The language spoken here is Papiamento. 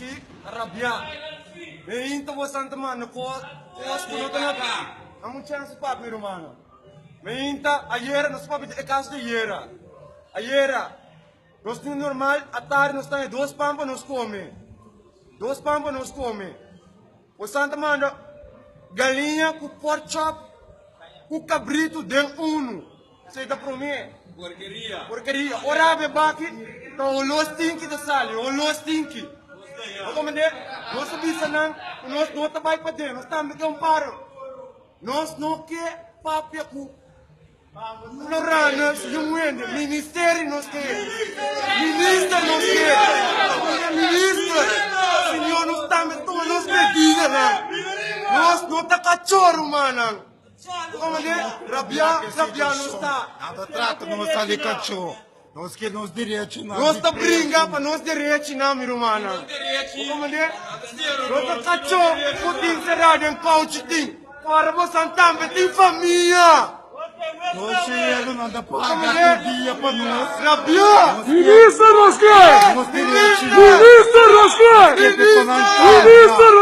aki rabiá. Meinta bosan ta manda kos ku no ta na Dame un chèns papia, mi rumannan. Meinta ayera nos papia di e kaso di ayera. Ayera nos tin normal atardi nos taña dos pan pa nos kome. Dos pan pa nos kome. Bosan ta manda galiña ku pork chop ku kabritu den unu. Esei ta promé. Porkeria. Porkeria. Ora be baki, ta oló stinki ta sali, oló stinki. Bo komprendé? Nos ta bisa nan ku nos no ta bai paden, nos tambe ke un paro. Nos no ke papia ku Floranus i un hende. Ministerio nos ke. Minister nos ke. Minister. Señor, nos tambe tuma nos medidanan. Nos no ta kachó, rumannan. Rabia, rabia nos ta. Nan ta trata nos ali kachó. Nos ke nos derechonan. Nos ta bringa pa nos derechonan, mi rumannan. Nos ta kachó ku tin será den kouchi tin. Ora bosan tambe tin famia. Nos sueldonan ta paga tur dia pa nos. Rabia! Minister nos ke! Nos derechonan. Minister nos ke! Nos ke pa nan paga. Minister!